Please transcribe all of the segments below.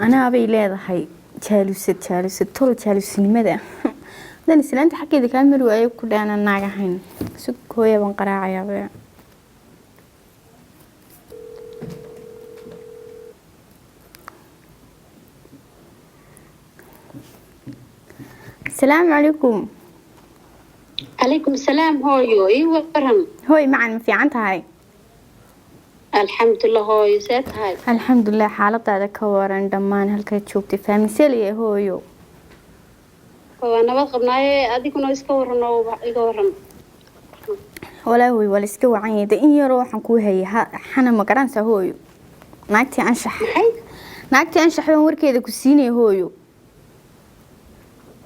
Anaabay leedahay jaalusad, jaalusad tol, jaalusnimada hadan islaanta xaggeeda kaa mari waayo ku dhaana naag ahayn. Sug hooya, baan qaraacayaaba. Asalaamu calaykum. Calaykum salaam hooyo, ii waran. Hooy macan, ma fiican tahay? Alxamdulilah hooyo, see tahay? Alxamdulilah, xaaladaada ka waran? Dhammaan halkaad joogtay faamiselaya hooyo? Waa nabad qabnaaye, adiguna iska waran oo iga waran. Walaa hooy, waa la iska wacan yahay. De in yaroo waxaan kuu hayay xana, ma garanaysaa hooyo? Naagtii Anshax. Maxay? Naagtii Anshax baan warkeeda ku siinaya hooyo.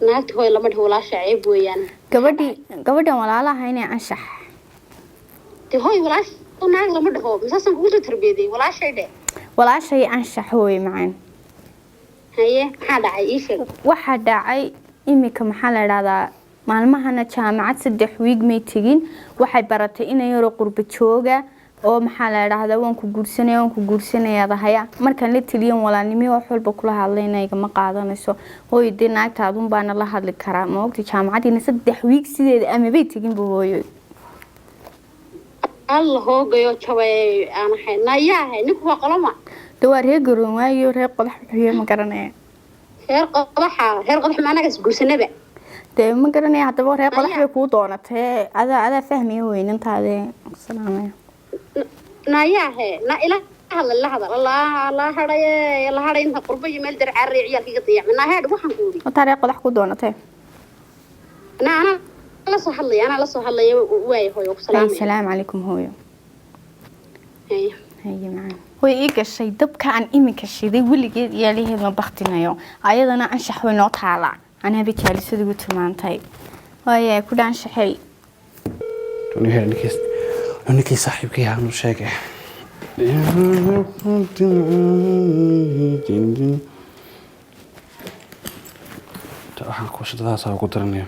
Naagta hooyo lama dhiho, walaasha ceeb weeyaan. Gabadhii, gabadhan walaalaha inay Anshax. De hooyo, walaasha naag lama dhaho, masaasaan kugu soo tarbiyaday? Walaashay dhe. Walaashay Anshax, hooyo macaan. Haye, maxaa dhacay? Ii sheeg. Waxaa dhacay imika, maxaa la idhahdaa, maalmahana jaamacad 3 wiig may tegin. Waxay baratay inay yaroo qurba jooga oo, maxaa la idhaahdaa, waan ku guursanaya, waan ku guursanayaa dahaya. Markaan la teliyan, walaalnimo wax walba kula hadlayna, igama qaadanayso hooyo. Dee naagta adun baana la hadli karaa, ma ogta? Jaamacadiina 3 wiig sideeda amabay teginba hooyo. Alla hoogayo jabay aan ahay, nayaahay, ninku waa qoloma? De waa reer Garoon waayo, reer Qodax buxiyo, ma garanaya. Reer Qodaxa? Reer Qodax ma anaga isguursanaba? Dee ma garanaya haddaba, reer Qodax Maya. bay kuu doonatee, adaa fahmaya weynintaade. Salaamaya. Nayaahe, na ila hadal, la hadal, la la hadhaye, la hadhay inta qurbo iyo meel dar carri ciyaalka iga dayacmay. Naaheedh, waxaan ku yidhi wataa reer Qodax ku doonatee. Na anaa la soo hadlaya, anaa la soo hadlaya. Waay hooyo, ku Ay, salaamaya. Salaamu calaykum hooyo. Haye. Haye macaan. Way ii gashay dabka aan iminka shiday, weligeed iyaalaheed ma baktinayo. Ayadana Anshax way noo taalaa, anaba jaalisada igu tilmaantay waaya ku dhaanshaxay. Ninkii saaxiibkay ahaa nuu sheegay. Waxaan kuushadadaasaa ugu daranaya.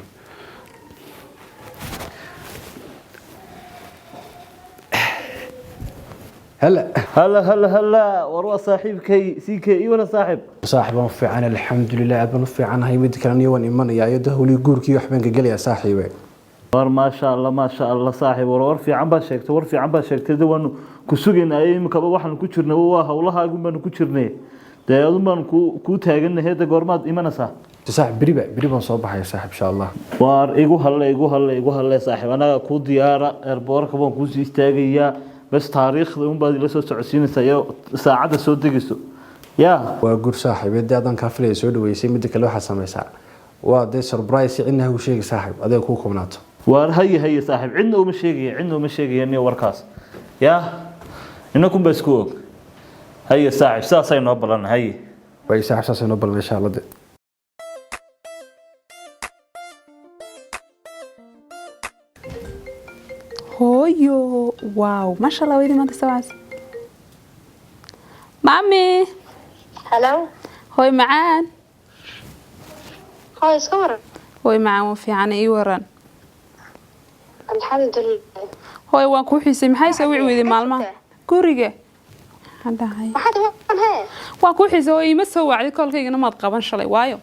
Hela. Halla halla halla, war waa saaxiibkay CK, ii wala saaxiib. Saaxiib, waan fiican, alxamdulilah, aad baan u fiicanahay. Mid kale niyo waan imanayaa iyo hawlii guurkii wax baan ka gelayaa saaxiibe. War maasha Allah, maasha Allah saaxiib, war fiican baad sheegtay, war fiican baad sheegtay. De waanu ku sugaynaa iminkaba, waxaanu ku jirnay waa hawlahaagun baanu ku jirnay, dee adun baanu ku kuu taaganahay. De goormaad imanaysaa? Saaxiib, beriba beri baan soo baxaya saaxiib, insha Allah. Waar igu halle, igu halle, igu halle saaxiib, anaga kuu diyaara, airportka baan kuusii istaagayaa. Bas taariikhda unbaad ila soo socodsiinaysaa iyo saacadda soo degayso yaa. Waa guur saaxiib, dee adaan kaa filaya soo dhaweysay. Midda kale waxaad samaysaa waa dee surprise, cidna ha u sheegi saaxiib, adiga kuu koobnaato. Waar haye haye saaxiib, cidna uma sheegaya, cidna uma sheegaya niyo warkaas yaa, inakun baa isku og. Haye saaxiib, sidaasay noo ballan, haye. Way saaxiib, saasay noo ballan insha Allah de. Hooyo, wow, maasha Allah, weydii maanta sawaas maami. Hello. Hooy macaan. Hooyo, iska waran. Hooy macaan, waa fiican, ii waran. Alxamdulilah. Hooy, waan kuu xiisay, maxay soo wici weyday maalmaha guriga? Maxaa dhacay? Maxaad waran hee? Waan kuu xiisay hooy, ima soo wacday, koolkaygana maad qaban shalay, waayo?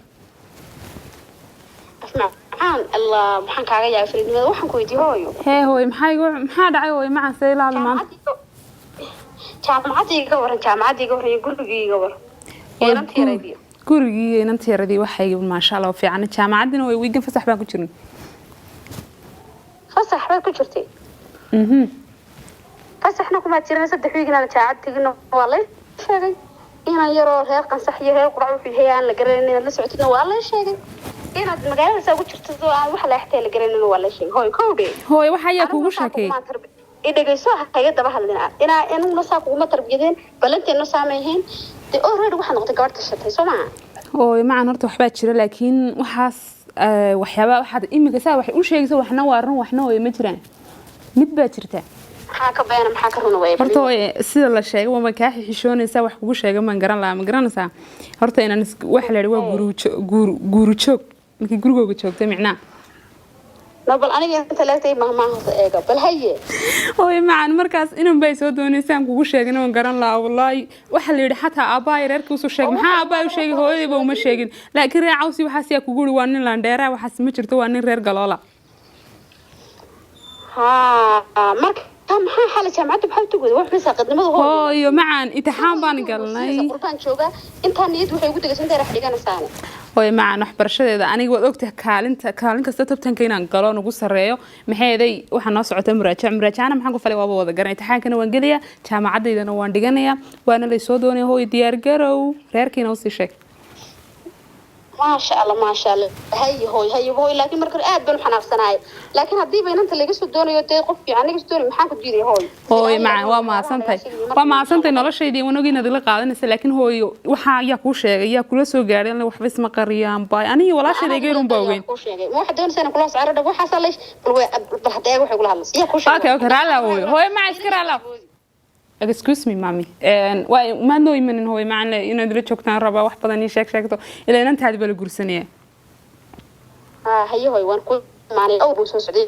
Af macaan Allah, maxaan kaaga yaabay fariidnimada? Waxaan ku weydiiyey hooyo. Hee hooy, maxaa dhacay hooy macaan? See ila hadla maanta. Jaamacadda iga waran, jaamacadda iga waran iyo gurigii iga waran iyo inantii yareyd. Gurigii iyo inantii yaradii waxay maasha Allah fiican. Jaamacaddina way wiigan fasax baan ku jirnay. Fasax baad ku jirtay? Mhm. Fasaxna kumaad jirin, 3 wiig inaan jaacad tegin waa lay sheegay. Inaan yaroo reer Qansax iyo reer Qurac wuxuu yahay aan la garanayn inaad la socotidna waa lay sheegay. Inaad magaalada saa ugu jirtid oo aan wax leextay la garanayn waa lay sheegay hooy, kowdhe. Hooy, waxa ayaa kuugu sheekeeyey? Idhegeyso, haga daba hadlin. Inaa inaguna saa kuguma tarbiyadeen, ballanteena saameeyeen. Dee already waxaa noqotay gabadh tashatay, soo maha? Hooy macan, horta waxbaa jira, laakiin waxaas waxyaaba waxaad imika saa waxay u sheegaysa, waxna waa run, waxna hooy ma jiraan, mid baa jirta. Maxaa ka beena, maxaa ka runa way? Horta hooy, sida la sheegay waan kaa xishoonaysaa, wax kugu sheegay maan garan lahaa, ma garanaysaa? Horta inaan waxa la yidhi waa guuru joog, markii gurigooga joogtay micnaha. No, bal aniga inta leegtay mahmaahasa eega, bal haye. Hooyo macaan, markaas inan bay soo doonaysaan kugu sheegin oon garan lahaa. Wallaahi waxaa la yidhi xataa aabbahay reerkii usoo sheegay. Maxaa aabbahay u sheegay? Hooyadayba uma sheegin, laakiin reer cawsi waxaas yaa kugu yidhi waa nin landheeraa, waxaas ma jirto, waa nin reer galoola. Haa, marka maxaa xalay jaamacadda maxaa u tugwada? Wax saaqidnimada, hooyo. Hooyo macaan, imtixaan baan galnay. Qurbaan joogaa, intaa niyad waxay ugu degaysan tahay rax dhiganaysaane. Hooyo macaan, waxbarashadeeda aniga waad ogtahay, kaalinta kaalin kasta tabtanka inaan galo nugu sarreeyo. Maxay eday, waxaa noo socota muraajac. Muraajacana maxaan ku falay? Waaba wada garan. Imtixaankana waan gelayaa, jaamacadaydana waan dhiganayaa, waana laysoo doonaya. Hooyo, diyaar garow, reerkiina usii sheeg. Maasha Allah, maasha Allah. Haye hooy, haye hooy. Laakiin marka hore aad baan u xanaaqsanahay, laakiin haddiiba inanta laga soo doonayo, dee qof fiican laga soo doonayo, maxaan ku diiday, hooy? Hooyo macaan, waa mahadsantahay, waa mahadsantahay. Noloshaydii waan ogeyn inaad ila qaadanaysa, laakiin hooyo, waxaa yaa kuu sheegay? Yaa kula soo gaadhay? Alla, waxba isma qariyaan baay. Aniga walaashayda iga baa ogeyn. Kuu sheegay ma waxaad doonaysaa inaan kula socro dhab? Waxaasaa la bal bal hadda eeg waxay kula hadlaysa. Yaa kuu sheegay? Okay, raala hooyo. Hooyo macaan, iska raala. Excuse me, mami, waa maad noo imanin. Hooyo macaan, inaad ila joogtaan rabaa, wax badan ii sheeg sheegto, ilaa inantaadi baa la guursanaya. Haa, haye hooy, waan ku imaanay. Awr buu soo socday,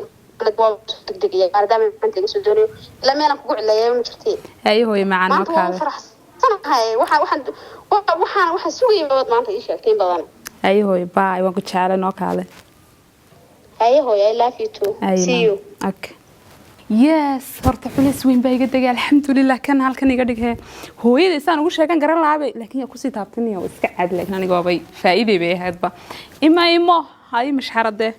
waa soo degdegaya maadaama inanta laga soo doonayo. Ilaa meelaan kugu cileeyaa ma jirtee. Haye hooyo macaan, noo Maanta waan kaale. faraxsanahay. Waxaan sugayay baad maanta ii sheegtay in badan. Haye hooyo, bye, waan ku jeclay, noo kaale. Haye hooy, I love you too. Haye, See mami. you. Okay, yes, horta culeys weyn baa iga degay, alxamdulilah. Kan halkan iga dhighe, hooyada isaan ugu sheegan garan lahaabay, laakiin yaa kusii taabtanaya, waa iska caadi. Laakiin aniga waabay faa'iiday bay ahaydba. Ima imo hay mashxaradee.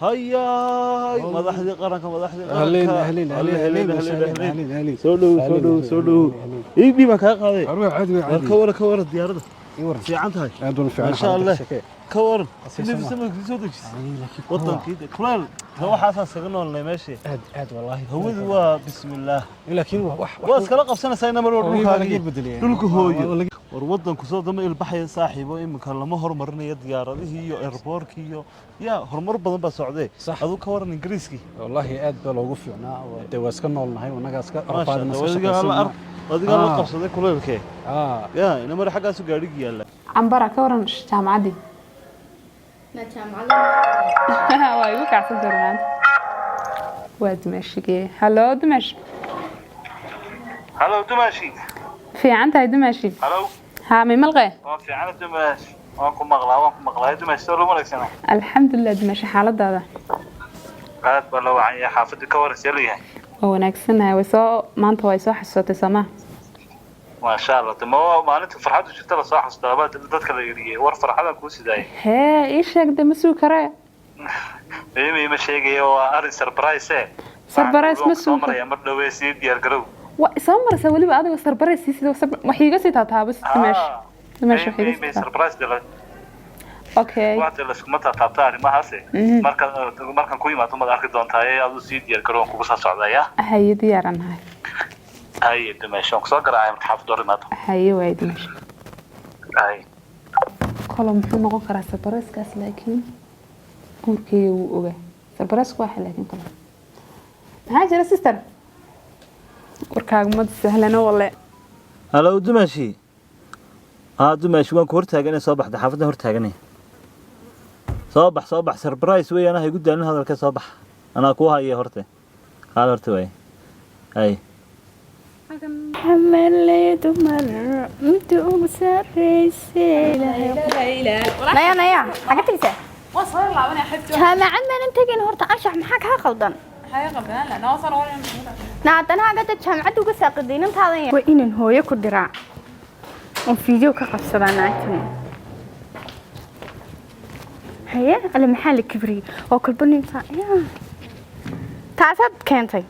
Hayaay, madaxdii qaranka, madaxdii Ahleen, qaranka. ahleen, ahleen, ahleen, ahleen, ahleen, ahleen, ahleen. ahleen. Soo dhow, soo Ahleen, dhow, ahleen, soo dhow. ahleen. Ii dhiibaan kaa qaaday. Arwaa caadi wey, War caadi. ka waran, ka waran diyaaradda? Ii waran. Fiican tahay? Aad baan u fiican. Maasha Allah. Sheekee. Ka waran? Asay Nebi sama. samadkii soo dejisay. Ay, laakiin wadankii kuleel waxaasaan iskaga noolnay meeshii. Aad aad, wallaahi. Hawadu waa bismillaah. Laakiin wax waa iskala qabsanaysaa ina mar war Hooyo baa laga dhulkaagii bedelaya. Dhulka hooyo. Waa laga- War wadanku soo dama ilbaxaya, saaxiibo. Iminka lama horumarinayo diyaaradihii iyo airportkii iyo yaa horumar badan baa socdee. Sax. Aduu ka waran Ingiriiskii? Wallaahi aad baa loogu fiicnaa. Dee waa iska noolnahay, wanagaa iska Maasha rafaadina, Allah, iska wadigaa la shaqaysanaa. Wadigaa la Ah. qabsaday kuleelkee. Yaa ina mar xaggaasu gaadhigi yaalla. Cambara, ka waran jaamacaddii? Waa igu kacsan tahay maanta. Waa dumaashigee. Hallo dumaash. Halo dumaashi. Fiican tahay, dumaashi? Halo. Haa, may malqee? Waan fiicana dumaash, waan ku maqlaa, waan ku maqlaa dumaash. Soo loo wanaagsana? Alxamdulilah dumaashi, xaaladaada? Aad baa loo wacan yahay. Xaafadda ka waran, see leeyahay? Waa wanaagsanahay. Way soo maanta way soo xasuusatay soomaa? Maasha Allah, dama waa maalinta farxaddu jirta la soo xasuustaa baa dadka la yidhi. War farxadan kuu sidaayay. Hee, ii sheeg de, ma sugi karee. Ima sheegaya, waa arrin surprise eh. Surprise ma soo sugi maraya mar dhawee, sii diyaar garow. Waa isoo maraysaa weliba adigoo surprise sii sida wax iiga sii taataaba. Dumaash, dumaash, wax iiga sii taataaba. Surprise de la Okay. Waxda laskuma taataabta arrimahaas. Marka markan ku yimaado maad arki doontaa ee aduu sii diyaar garow, waan kugu soo socdaya. Haye, diyaaraan nahay. Haye dumaash, waan kusoo garaacay marka xaafadda hor imaado. Haye waay dumaash. Haye. Kolo muxuu noqon karaa surprise-kaas? Laakiin guurkeyga wuu ogaa surprise-ku waa laakiin kolo maxaa jira? Sister, warkaagu ma sahlano walle. Halo dumaashi. Haa dumaashi, waan ku hortaaganay, soo baxda, xaafadda hortaaganay, soo bax, soo bax. Surprise weeyaan, ha igu daalin hadalka, soo bax, anaa kuu haya horte, haal horte waay hay. Xamaley dumar midda ugu sarreysay. Naya, naya, xagga tegaysaa? Jaamacad maanan tegin horta. Anshax, maxaa kaa qaldan? Na haddana hagada jaamacadda uga saaqiday inantaadan. Waa inaan hooyo ku diraa oon fiideo ka qabsadaa naagtani. Haye, alle, maxaa la kibriyey oo kolba nintaa taasaad keentay?